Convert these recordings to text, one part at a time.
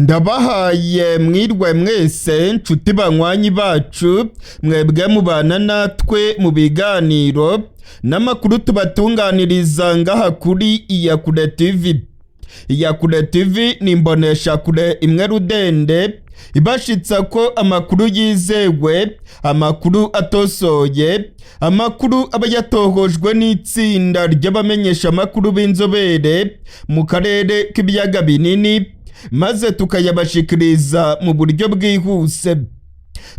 Ndabahaye mwirwe mwese, nshuti banywanyi bacu, mwebwe mubana natwe mu biganiro n'amakuru tubatunganiriza ngaha kuri Iyakure TV. Iyakure TV ni imboneshakure imwe rudende ibashitsa ko amakuru yizewe, amakuru atosoye, amakuru aba yatohojwe n'itsinda ry'abamenyeshamakuru b'inzobere mu karere k'ibiyaga binini, maze tukayabashikiriza mu buryo bwihuse.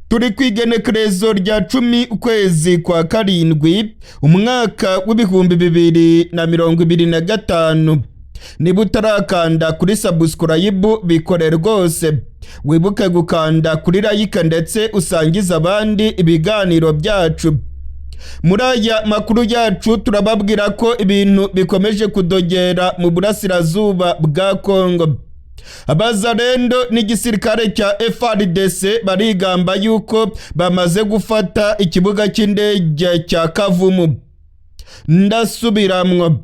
Turi ku igenekerezo rya 10 ukwezi kwa karindwi, umwaka w'2025. Niba utarakanda kuri subscribe, bikore rwose. Wibuke gukanda kuri like ndetse usangize abandi ibiganiro byacu. Muri aya makuru yacu turababwira ko ibintu bikomeje kudogera mu burasirazuba bwa Kongo. Abazarendo n'igisirikare cya FARDC barigamba yuko bamaze gufata ikibuga cy'indege cya Kavumu. Ndasubiramwo,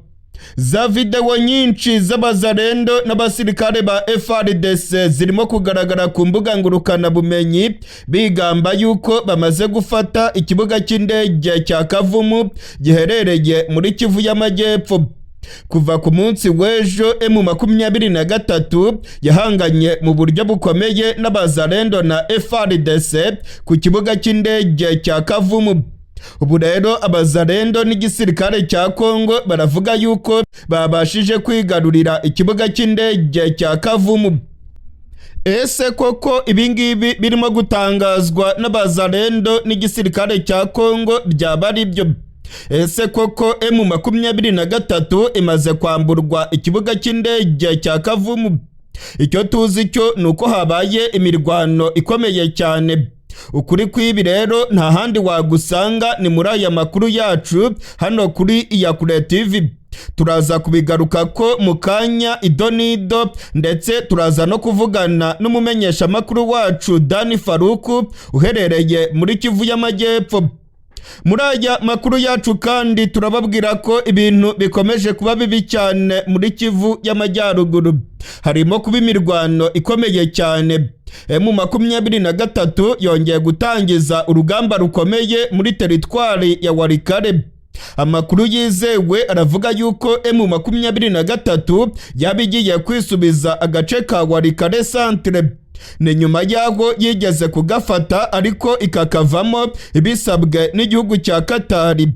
za videwo nyinshi z'abazarendo n'abasirikare ba FARDC zirimo kugaragara ku mbuga ngurukanabumenyi bigamba yuko bamaze gufata ikibuga cy'indege cya Kavumu giherereye muri Kivu y'Amajyepfo. Kuva ku munsi w'ejo, M23 yahanganye mu buryo bukomeye n'abazarendo na FARDC ku kibuga cy'indege cya Kavumu. Ubu rero abazarendo n'igisirikare cya Kongo baravuga yuko babashije kwigarurira ikibuga cy'indege cya Kavumu. Ese koko ibingibi birimo gutangazwa n'abazarendo n'igisirikare cya Kongo byaba ari byo? Ese koko M23 imaze kwamburwa ikibuga cy'indege cya Kavumu? Icyo tuzi cyo ni uko habaye imirwano ikomeye cyane. Ukuri kw'ibi rero nta handi wagusanga, ni muri aya makuru yacu hano kuri Iyakure TV. Turaza kubigaruka ko mu kanya idonido, ndetse turaza no kuvugana n'umumenyeshamakuru wacu Dani Faruku uherereye muri Kivu y'Amajyepfo. Muri aya makuru yacu kandi turababwira ko ibintu bikomeje kuba bibi cyane muri Kivu y'Amajyaruguru. Harimo kuba imirwano ikomeye cyane. M23 yongeye gutangiza urugamba rukomeye muri teritwari ya Walikale. Amakuru yizewe aravuga yuko M23 yaba igiye kwisubiza agace ka Walikale centre. Ni nyuma y'aho yigeze kugafata ariko ikakavamo ibisabwe n'igihugu cya Katari.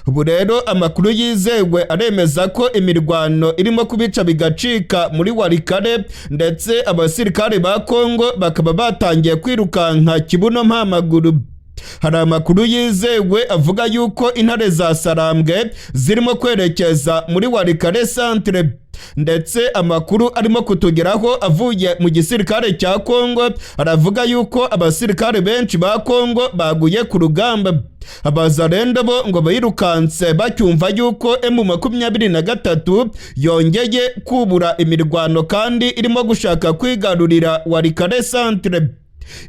Ubu rero amakuru yizewe aremeza ko imirwano irimo kubica bigacika muri Walikale, ndetse abasirikare ba Kongo bakaba batangiye kwirukanka kibuno mpamaguru. Hari amakuru yizewe avuga yuko intare za Sarambwe zirimo kwerekeza muri Walikale centre, ndetse amakuru arimo kutugeraho avuye mu gisirikare cya Kongo aravuga yuko abasirikare benshi ba Kongo baguye ku rugamba. Abazarendo bo ngo birukanse bacyumva yuko M23 yongeye kubura imirwano kandi irimo gushaka kwigarurira Walikale centre.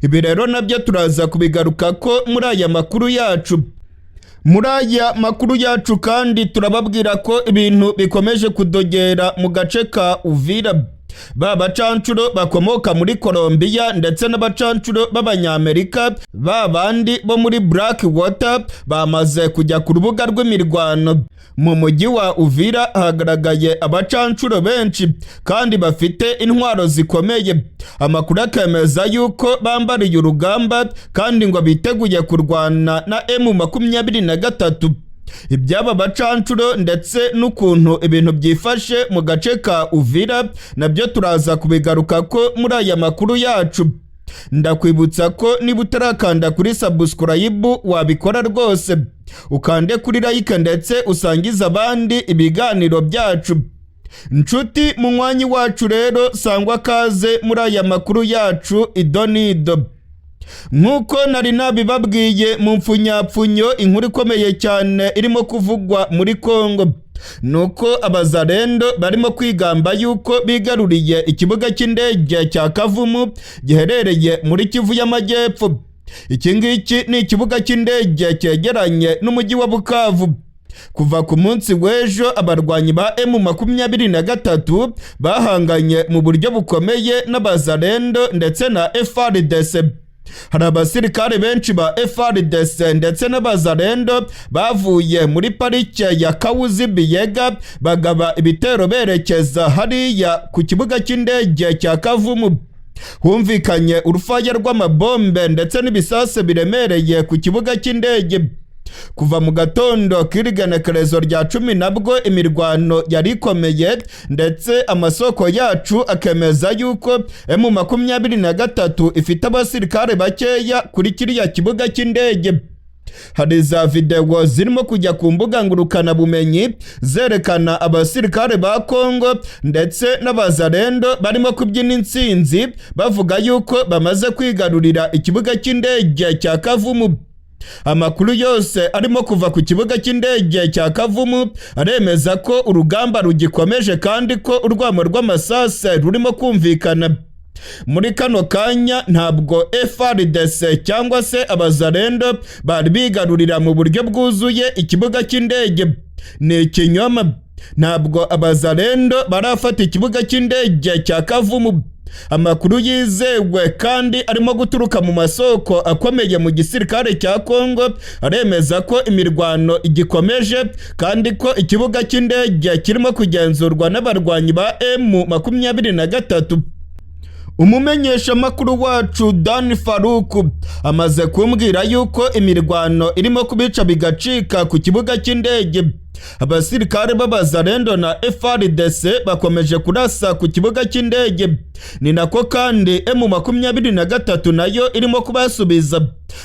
Ibi rero nabyo turaza kubigaruka ko muri aya makuru yacu. Muri aya makuru yacu kandi turababwira ko ibintu bikomeje kudogera mu gace ka Uvira. Ba bacancuro bakomoka muri Colombia ndetse n'abacancuro b'Abanyamerika, ba bandi bo muri Black Water, bamaze kujya ku rubuga rw'imirwano. Mu mujyi wa Uvira hagaragaye abacancuro benshi kandi bafite intwaro zikomeye. Amakuru akemeza yuko bambariye urugamba kandi ngo biteguye kurwana na M23. Iby'aba bacancuro ndetse n'ukuntu ibintu byifashe mu gace ka Uvira nabyo turaza kubigaruka ko muri aya makuru yacu. Ndakwibutsa ko niba utarakanda kuri subscribe, wabikora rwose, ukande kuri like ndetse usangize abandi ibiganiro byacu. Nshuti munywanyi wacu rero, sangwa kaze muri aya makuru yacu idonido. Nk'uko nari nabibabwiye mu mfunyapfunyo, inkuru ikomeye cyane irimo kuvugwa muri Kongo nuko abazarendo barimo kwigamba yuko bigaruriye ikibuga cy'indege cya Kavumu giherereye muri Kivu y'Amajyepfo. Iki ngiki ni ikibuga cy'indege cyegeranye n'umujyi wa Bukavu. Kuva ku munsi w'ejo, abarwanyi ba M23 bahanganye mu buryo bukomeye n'Abazalendo ndetse na FARDC. Hari abasirikare benshi ba FARDC ndetse n'Abazalendo bavuye muri parike ya Kawuzi Biyega, bagaba ibitero berekeza hariya ku kibuga cy'indege cya Kavumu. Humvikanye urufaya rw'amabombe ndetse n'ibisasu biremereye ku kibuga cy'indege. Kuva mu gatondo k'irigenekerezo rya 10 nabwo imirwano yari ikomeye, ndetse amasoko yacu akemeza yuko M23 ifite abasirikare bakeya kuri kiriya kibuga cy'indege. Hari za videwo zirimo kujya ku mbuga ngurukanabumenyi zerekana abasirikare ba Kongo ndetse n'Abazalendo barimo kubyina intsinzi, bavuga yuko bamaze kwigarurira ikibuga cy'indege cya Kavumu. Amakuru yose arimo kuva ku kibuga cy'indege cya Kavumu aremeza ko urugamba rugikomeje kandi ko urwamo rw'amasase rurimo kumvikana. Muri kano kanya ntabwo FARDC cyangwa se Abazalendo bari bigarurira mu buryo bwuzuye ikibuga cy'indege. Ni ikinyoma, ntabwo Abazalendo barafata ikibuga cy'indege cya Kavumu. Amakuru yizewe kandi arimo guturuka mu masoko akomeye mu gisirikare cya Kongo aremeza ko imirwano igikomeje kandi ko ikibuga cy'indege kirimo kugenzurwa n'abarwanyi ba M23. Umumenyeshamakuru wacu Dan Faruku amaze kumbwira yuko imirwano irimo kubica bigacika ku kibuga cy'indege. Abasirikare b'Abazalendo na FARDC bakomeje kurasa ku kibuga cy'indege, ni nako kandi M23 nayo irimo kubasubiza,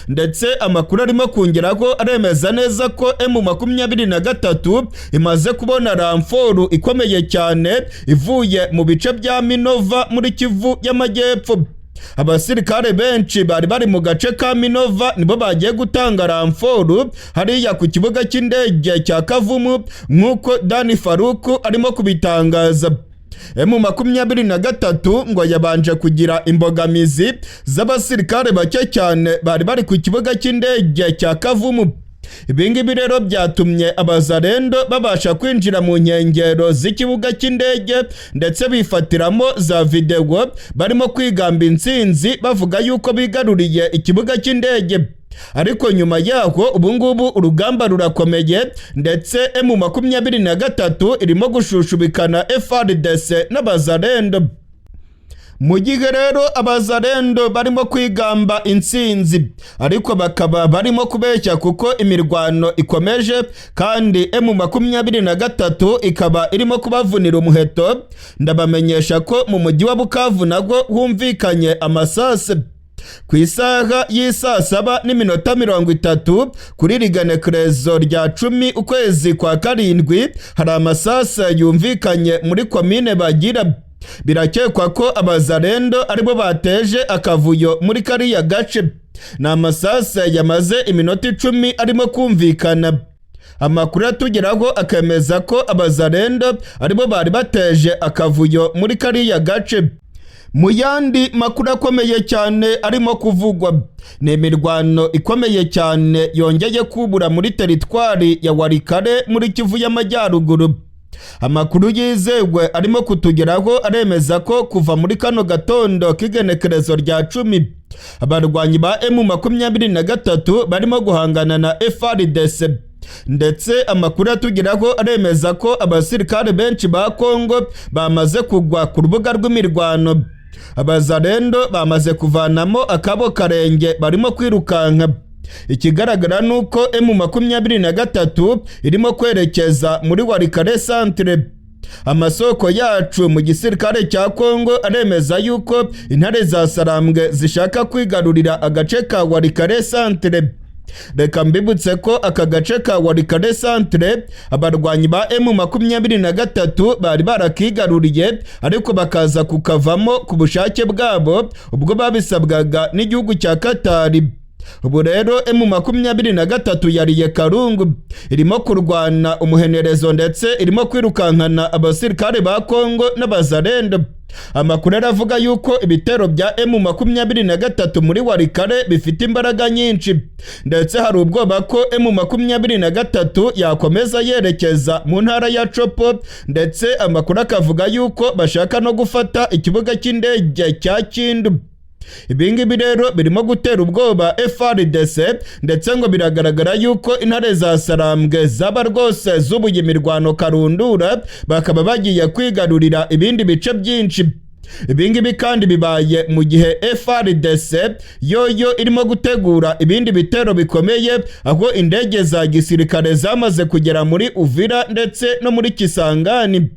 ndetse amakuru arimo kongeraho aremeza neza ko M23 imaze kubona renfort ikomeye cyane ivuye mu bice bya Minova muri Kivu y'Amajyepfo. Abasirikare benshi bari bari mu gace ka Minova nibo bagiye gutanga renfort hariya ku kibuga cy'indege cya Kavumu, nk'uko Dani Faruku arimo kubitangaza. M23 ngo yabanje kugira imbogamizi z'abasirikare bake cyane bari bari ku kibuga cy'indege cya Kavumu. Ibingibi rero byatumye Abazalendo babasha kwinjira mu nkengero z'ikibuga cy'indege, ndetse bifatiramo za videwo barimo kwigamba intsinzi, bavuga yuko bigaruriye ikibuga cy'indege. Ariko nyuma yaho ubungubu urugamba rurakomeye, ndetse M23 irimo gushushubikana FARDC n'Abazalendo. Mu gihe rero Abazalendo barimo kwigamba intsinzi, ariko bakaba barimo kubeshya kuko imirwano ikomeje kandi M23 ikaba irimo kubavunira umuheto, ndabamenyesha ko mu mujyi wa Bukavu nabwo humvikanye amasase. Ku isaha y'isaa 7:30 kuri rigenekerezo rya 10 ukwezi kwa 7, hari amasasa yumvikanye muri komine Bagira. Birakekwa ko Abazalendo aribo bateje akavuyo muri kariya gace. Ni amasasa yamaze iminota 10 arimo kumvikana. Amakuru atugeraho akemeza ko Abazalendo aribo bari bateje akavuyo muri kariya gace. Mu yandi makuru akomeye cyane arimo kuvugwa ni imirwano ikomeye cyane yongeye kubura muri teritwari ya Walikale muri Kivu y'Amajyaruguru. Amakuru yizewe arimo kutugeraho aremeza ko kuva muri kano gatondo k'igenekerezo rya 10, abarwanyi ba M23 barimo guhangana na FARDC, ndetse amakuru atugeraho aremeza ko abasirikare benshi ba Kongo bamaze kugwa ku rubuga rw'imirwano. Abazalendo bamaze kuvanamo akabo karenge, barimo kwirukanka. Ikigaragara ni uko M23 irimo kwerekeza muri Walikale centre. Amasoko yacu mu gisirikare cya Kongo aremeza yuko intare za Sarambwe zishaka kwigarurira agace ka Walikale centre. Reka mbibutse ko aka gace ka Walikale centre abarwanyi ba M23 bari barakigaruriye, ariko bakaza kukavamo ku bushake bwabo ubwo babisabwaga n'igihugu cya Katari. Ubu rero M23 yariye karungu, irimo kurwana umuhenerezo ndetse irimo kwirukankana abasirikare ba Kongo n'Abazalendo. Amakuru aravuga yuko ibitero bya M23 muri Walikale bifite imbaraga nyinshi, ndetse hari ubwoba ko M23 yakomeza yerekeza mu ntara ya Tshopo, ndetse amakuru akavuga yuko bashaka no gufata ikibuga cy'indege cya Kindu. Ibingibi rero birimo gutera ubwoba FARDC, ndetse ngo biragaragara yuko intare za Sarambwe zaba rwose zubuye imirwano karundura, bakaba bagiye kwigarurira ibindi bice byinshi. Ibingibi kandi bibaye mu gihe FARDC yoyo irimo gutegura ibindi bitero bikomeye, aho indege za gisirikare zamaze kugera muri Uvira ndetse no muri Kisangani.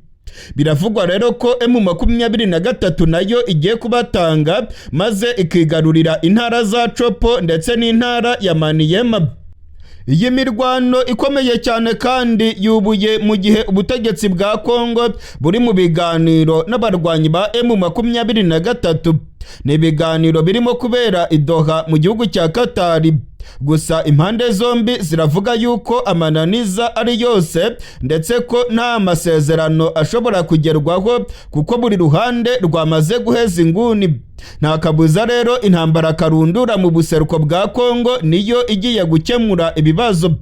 Biravugwa rero ko M23 nayo igiye kubatanga maze ikigarurira intara za Tshopo ndetse n'intara ya Maniema. Iyi mirwano ikomeye cyane kandi yubuye mu gihe ubutegetsi bwa Kongo buri mu biganiro n'abarwanyi ba M23. Ni ibiganiro birimo kubera i Doha mu gihugu cya Katari. Gusa impande zombi ziravuga yuko amananiza ari yose, ndetse ko nta masezerano ashobora kugerwaho kuko buri ruhande rwamaze guheza inguni. Nta kabuza rero intambara karundura mu buseruko bwa Kongo niyo igiye gukemura ibibazo.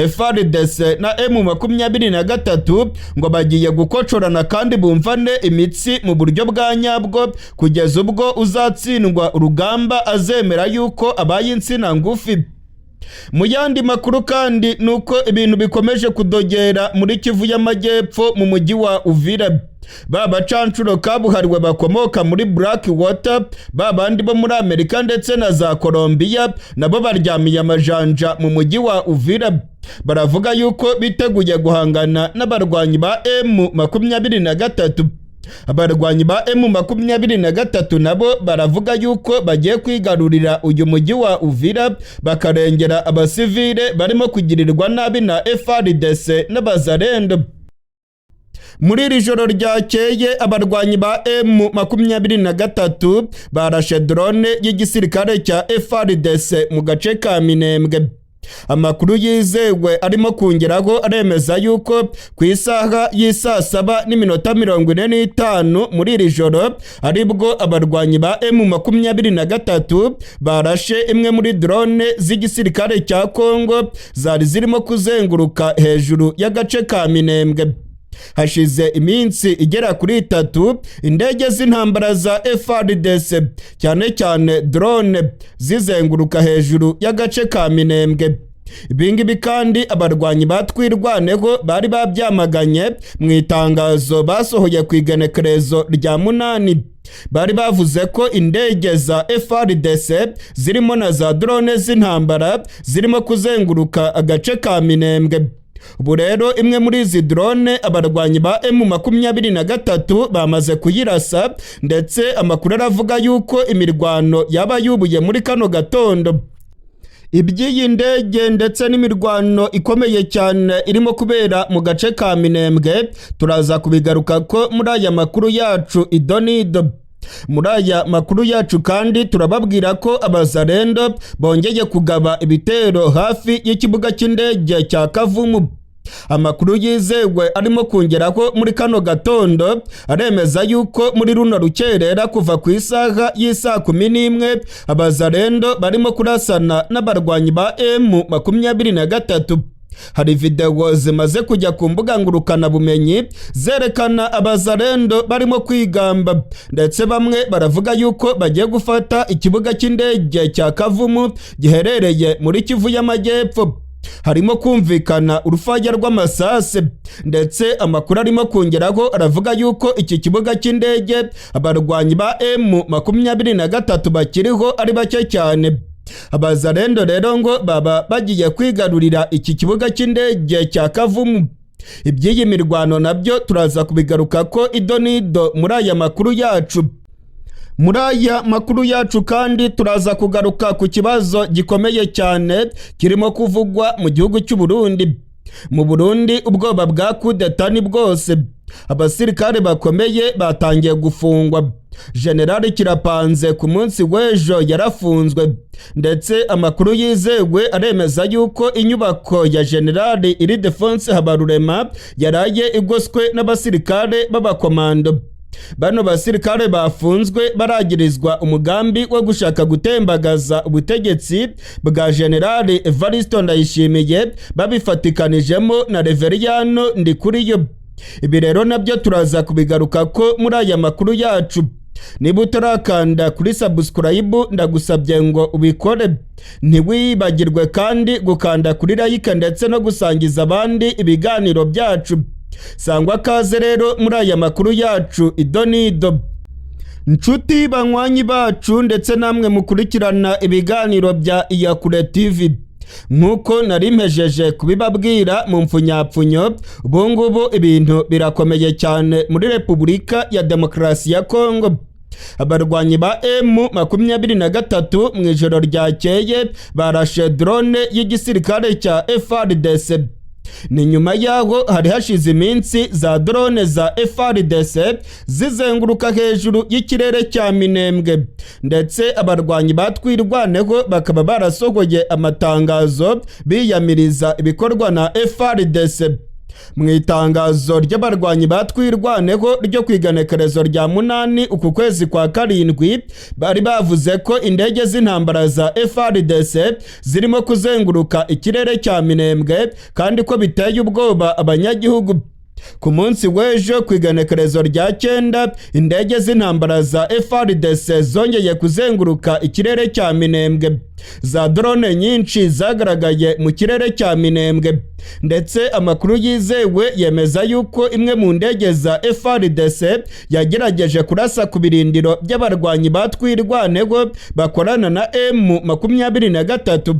FARDC na M23 ngo bagiye gukocorana kandi bumvane imitsi mu buryo bwa nyabwo, kugeza ubwo uzatsindwa urugamba azemera yuko abaye insina ngufi. Mu yandi makuru kandi nuko ibintu bikomeje kudogera muri Kivu y'Amajyepfo mu mujyi wa Uvira. Ba bacancuro kabuhariwe bakomoka muri Black Water, ba bandi bo muri Amerika ndetse na za Colombia, nabo baryamiye amajanja mu mujyi wa Uvira. Baravuga yuko biteguye guhangana n'abarwanyi ba M23. Abarwanyi ba M23 nabo baravuga yuko bagiye kwigarurira uyu mujyi wa Uvira, bakarengera abasivile barimo kugirirwa nabi na FARDC n'abazarendo. Muri iri joro ryakeye abarwanyi ba M23 barashe drone y'igisirikare cya FARDC mu gace ka Minembwe. Amakuru yizewe arimo kongeraho aremeza yuko ku isaha y'isaa 7:45 muri iri joro aribwo abarwanyi ba M23 barashe imwe muri drone z'igisirikare cya Kongo zari zirimo kuzenguruka hejuru y'agace ka Minembwe. Hashize iminsi igera kuri 3 indege z'intambara za FARDC cyane cyane drone zizenguruka hejuru y'agace ka Minembwe. Ibingibi kandi abarwanyi batwirwaneho bari babyamaganye mu itangazo basohoye ku igenekerezo rya 8. Bari bavuze ko indege za FARDC zirimo na za drone z'intambara zirimo kuzenguruka agace ka Minembwe. Ubu rero imwe muri izi drone abarwanyi ba M23 bamaze kuyirasa, ndetse amakuru aravuga yuko imirwano yaba yubuye muri kano gatondo. Iby'iyi ndege ndetse n'imirwano ikomeye cyane irimo kubera mu gace ka Minembwe turaza kubigaruka ko muri aya makuru yacu idonido. Muri aya makuru yacu kandi turababwira ko abazarendo bongeye kugaba ibitero hafi y'ikibuga cy'indege cya Kavumu. Amakuru yizewe arimo kongeraho muri kano gatondo aremeza yuko muri runo rukerera kuva ku isaha y'isaa 11 abazarendo barimo kurasana n'abarwanyi ba M23. Hari video zimaze kujya ku mbuga ngurukana bumenyi zerekana abazarendo barimo kwigamba, ndetse bamwe baravuga yuko bagiye gufata ikibuga cy'indege cya Kavumu giherereye muri Kivu y'Amajyepfo. Harimo kumvikana urufaya rw'amasase, ndetse amakuru arimo kongeraho aravuga yuko iki kibuga cy'indege abarwanyi ba M23 bakiriho ari bake cyane. Abazarendo rero ngo baba bagiye kwigarurira iki kibuga cy'indege cya Kavumu. Iby'iyi mirwano nabyo turaza kubigaruka ko idonido muri aya makuru yacu. Muri aya makuru yacu kandi turaza kugaruka ku kibazo gikomeye cyane kirimo kuvugwa mu gihugu cy'u Burundi. Mu Burundi ubwoba bwa kudeta ni bwose. Abasirikare bakomeye batangiye gufungwa. General Kirapanze ku munsi w'ejo yarafunzwe, ndetse amakuru yizewe aremeza yuko inyubako ya General Ildefonse Habarurema yaraye igoswe n'abasirikare b'abakomando. Bano basirikare bafunzwe baragirizwa umugambi wo gushaka gutembagaza ubutegetsi bwa General Evaristo Ndayishimiye babifatikanijemo na Reveriyano Ndikuriyo. Ibi rero nabyo turaza kubigaruka ko muri aya makuru yacu. Niba utarakanda kuri subscribe, ndagusabye ngo ubikore. Ntiwibagirwe kandi gukanda kuri like ndetse no gusangiza abandi ibiganiro byacu. Sangwa kaze rero muri aya makuru yacu idonido. Nshuti banywanyi bacu ndetse namwe mukurikirana ibiganiro bya Iyakure TV, nk'uko nari mpejeje kubibabwira mu mfunyapfunyo, ubu ngubu ibintu birakomeye cyane muri Repubulika ya Demokarasi ya Kongo. Abarwanyi ba M23 mu ijoro ryakeye barashe drone y'igisirikare cya FARDC. Ni nyuma yaho hari hashize iminsi za drone za FARDC zizenguruka hejuru y'ikirere cya Minembwe, ndetse abarwanyi batwirwaneho bakaba barasohoye amatangazo biyamiriza ibikorwa na FARDC. Mu itangazo ry'abarwanyi batwirwaneho ryo ku iganekerezo rya 8 uku kwezi kwa 7, bari bavuze ko indege z'intambara za FARDC zirimo kuzenguruka ikirere cya Minembwe kandi ko biteye ubwoba abanyagihugu. Ku munsi w'ejo ku iganekerezo rya 9, indege z'intambara za FARDC zongeye kuzenguruka ikirere cya Minembwe. Za drone nyinshi zagaragaye mu kirere cya Minembwe, ndetse amakuru yizewe yemeza yuko imwe mu ndege za FARDC yagerageje kurasa ku birindiro by'abarwanyi batwirwaneho bakorana na M23.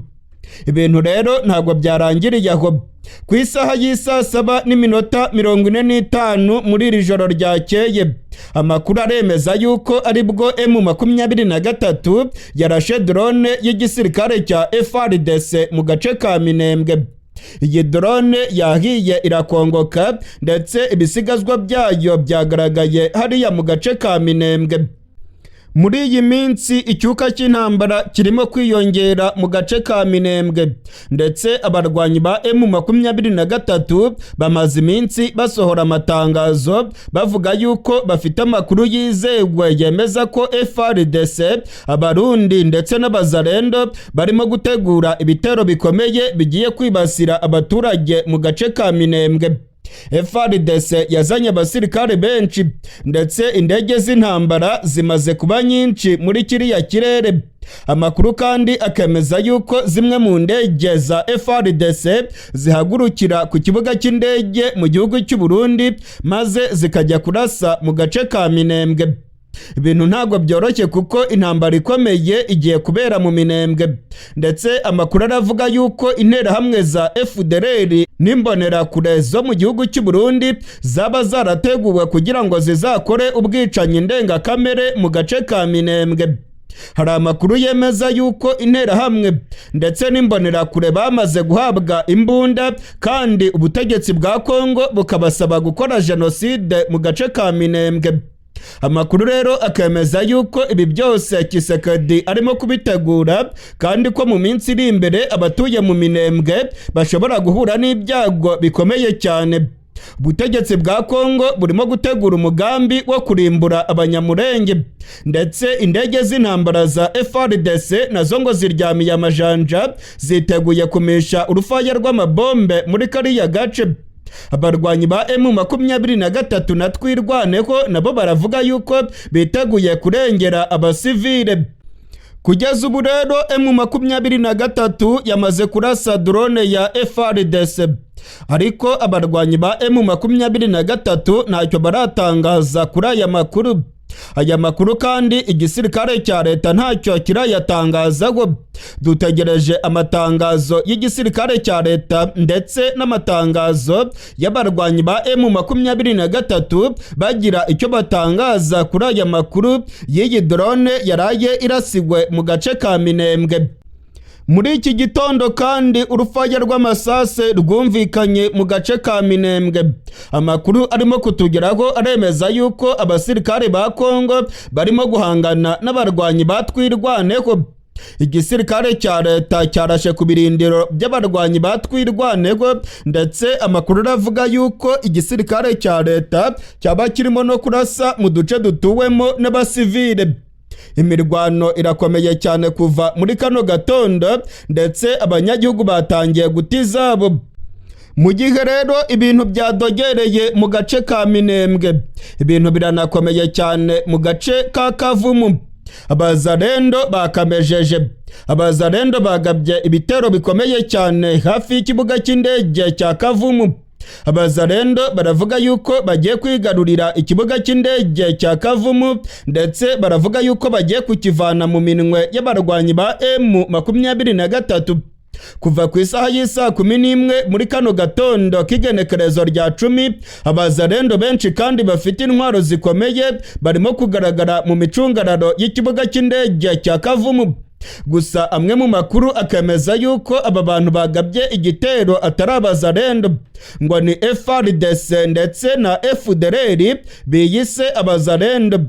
Ibintu rero ntabwo byarangiriye aho. Ku isaha y'isaa 7:45 muri iri joro ryakeye, amakuru aremeza yuko aribwo M23 yarashe drone y'igisirikare cya FARDC mu gace ka Minembwe. Iyi drone yahiye irakongoka, ndetse ibisigazwa byayo byagaragaye hariya mu gace ka Minembwe. Muri iyi minsi icyuka cy'intambara kirimo kwiyongera mu gace ka Minembwe, ndetse abarwanyi ba M23 bamaze iminsi basohora amatangazo bavuga yuko bafite amakuru yizewe yemeza ko FARDC, Abarundi ndetse n'Abazarendo barimo gutegura ibitero bikomeye bigiye kwibasira abaturage mu gace ka Minembwe. FARDC yazanye abasirikare benshi, ndetse indege z'intambara zimaze kuba nyinshi muri kiriya kirere. Amakuru kandi akemeza yuko zimwe mu ndege za FARDC zihagurukira ku kibuga cy'indege mu gihugu cy'u Burundi maze zikajya kurasa mu gace ka Minembwe. Ibintu ntabwo byoroshye kuko intambara ikomeye igiye kubera mu Minembwe, ndetse amakuru aravuga yuko interahamwe za FDLR n'imbonerakure zo mu gihugu cy'u Burundi zaba zarateguwe kugira ngo zizakore ubwicanyi ndengakamere mu gace ka Minembwe. Hari amakuru yemeza yuko interahamwe ndetse n'imbonerakure bamaze guhabwa imbunda, kandi ubutegetsi bwa Kongo bukabasaba gukora jenoside mu gace ka Minembwe. Amakuru rero akemeza yuko ibi byose Kisekedi arimo kubitegura, kandi ko mu minsi iri imbere abatuye mu Minembwe bashobora guhura n'ibyago bikomeye cyane. Ubutegetsi bwa Kongo burimo gutegura umugambi wo kurimbura Abanyamurenge, ndetse indege z'intambara za FARDC nazo ngo ziryamiye amajanja, ziteguye kumisha urufaya rw'amabombe muri kariya gace. Abarwanyi ba M23 na Twirwaneho nabo baravuga yuko biteguye kurengera abasivile. Kugeza ubu rero M23 yamaze kurasa drone ya FARDC, ariko abarwanyi ba M23 ntacyo baratangaza kuri aya makuru. Aya makuru kandi igisirikare cya leta ntacyo kirayatangazaho. Dutegereje amatangazo y'igisirikare cya leta ndetse n'amatangazo y'abarwanyi ba M23 bagira icyo batangaza kuri aya makuru y'iyi drone yaraye irasiwe mu gace ka Minembwe. Muri iki gitondo kandi urufaya rw'amasase rwumvikanye mu gace ka Minembwe. Amakuru arimo kutugeraho aremeza yuko abasirikare ba Kongo barimo guhangana n'abarwanyi batwirwaneho. Igisirikare cya leta cyarashe ku birindiro by'abarwanyi ba Twirwaneho, ndetse amakuru aravuga yuko igisirikare cya leta cyaba kirimo no kurasa mu duce dutuwemo n'abasivile. Imirwano irakomeye cyane kuva muri kano gatondo, ndetse abanyagihugu batangiye guta izabo. Mu gihe rero ibintu byadogereye mu gace ka Minembwe, ibintu biranakomeye cyane mu gace ka Kavumu. Abazarendo bakamejeje, Abazarendo bagabye ibitero bikomeye cyane hafi y'ikibuga cy'indege cya Kavumu. Abazarendo baravuga yuko bagiye kwigarurira ikibuga cy'indege cya Kavumu, ndetse baravuga yuko bagiye kukivana mu minwe y'abarwanyi ba M23. Kuva ku isaha y'isaa 11 muri kano gatondo k'igenekerezo rya 10, Abazarendo benshi kandi bafite intwaro zikomeye barimo kugaragara mu micungararo y'ikibuga cy'indege cya Kavumu. Gusa amwe mu makuru akemeza yuko aba bantu bagabye igitero atari Abazarendo, ngo ni FARDC ndetse na FDLR biyise Abazarendo.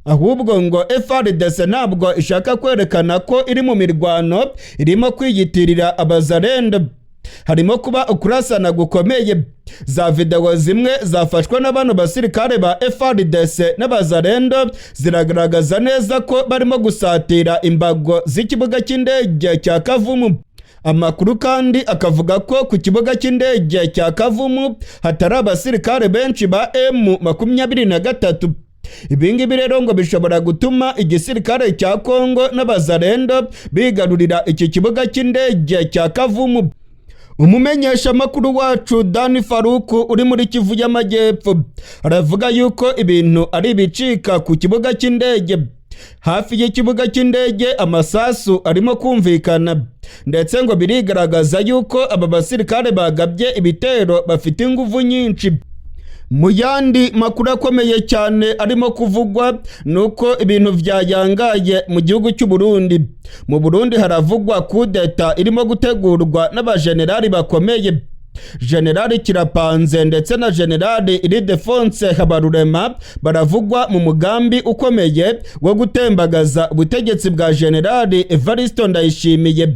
Ahubwo ngo FARDC ntabwo ishaka kwerekana ko iri mu mirwano, irimo kwiyitirira Abazarendo. Harimo kuba ukurasana gukomeye. Za videwo zimwe zafashwe na bano basirikare ba FARDC n'Abazarendo ziragaragaza neza ko barimo gusatira imbago z'ikibuga cy'indege cya Kavumu. Amakuru kandi akavuga ko ku kibuga cy'indege cya Kavumu hatari abasirikare benshi ba M23. Ibingibi rero ngo bishobora gutuma igisirikare cya Kongo n'Abazarendo bigarurira iki kibuga cy'indege cya Kavumu. Umumenyeshamakuru wacu Dani Faruku uri muri Kivu y'Amajyepfo aravuga yuko ibintu ari ibicika ku kibuga cy'indege. Hafi y'ikibuga cy'indege amasasu arimo kumvikana, ndetse ngo birigaragaza yuko aba basirikare bagabye ibitero bafite ingufu nyinshi. Mu yandi makuru akomeye cyane arimo kuvugwa ni uko ibintu byayangaye mu gihugu cy'u Burundi. Mu Burundi haravugwa kudeta irimo gutegurwa n'abajenerali bakomeye, Generali Kirapanze ndetse na Generali Ildefonse Habarurema, baravugwa mu mugambi ukomeye wo gutembagaza ubutegetsi bwa Generali Evaristo Ndayishimiye.